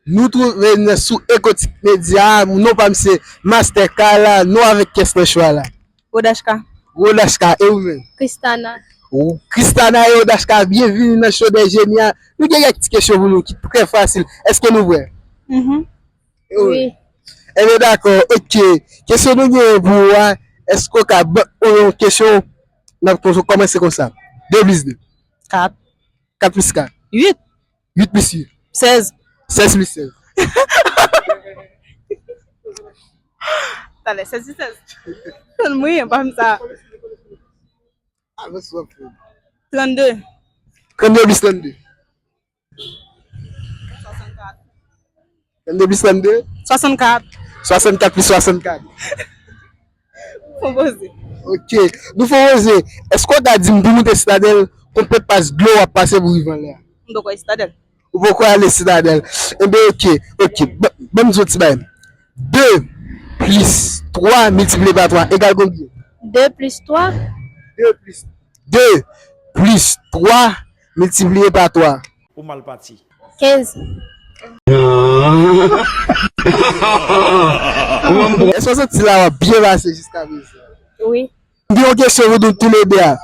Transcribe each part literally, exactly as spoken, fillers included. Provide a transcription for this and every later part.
Nou twouve n sou Ecotic Media, non pa m se Master Kala, nou avèk kès nan cho a la. Rodachka. Rodachka, e ou menm? Kristana. Ou, Kristana e Rodachka, byenvini nan Show des Génies a. Nou gen kèk ti kesyon pou nou ki trè fasil. Èske nou prè? Mhm. E ou menm? Wi. Ebyen dakò, ok. Kesyon nou genyen pou ou a, èske w ka ban nou yon kesyon? N ap kòmanse konsa. De plis de. Kat. Kat plis kat. Uit. Uit plis uit. Sèz. Sèz plis sèz. Talè, sèz plis sèz. Tann mwen, pa m sa. Avans w ap fè. Trannde. Trannde plis trannde. Trannde plis trannde. Swasannkat. Swasannkat plis swasannkat. Fon poze. Ok. Nou fon poze. Èske w ta di m pou moute Sitadèl, konbyen pas dlo w ap pase pou rive anlè a? M poko wè Sitadèl. Ou poko ale Sitadèl. Enben, ok. Ok. Ban, ban m di w ti bagay. De plis twa miltipliye pa twa egal konbyen? De plis twa. De plis, de plis twa miltipliye pa twa. Ou mal pati. Kenz. Èske w santi la w ap byen pase jiska prezan? Wi. M gen yon kesyon pou nou toulede a.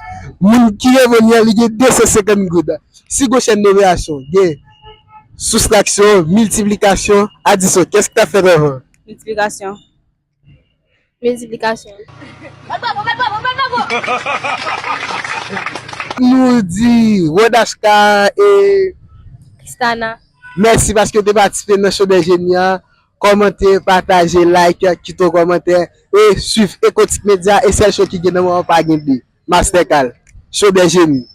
Moun ki reponn li an, li gen de san senkant goud. Si gon chèn de operasyon, gen soustraksyon, miltiplikasyon, adisyon, kiyès ki t ap fèt anvan? Miltiplikasyon. Miltiplikasyon. Nou di Rodachka e Kristana. Mèsi paske w te patisipe nan Show des Génies a. Kòmante, pataje, like, kite yon kòmantè e swiv Ecotic Media e sèl show ki gen nan moman pa gen de. Master Kal, Show des Génies.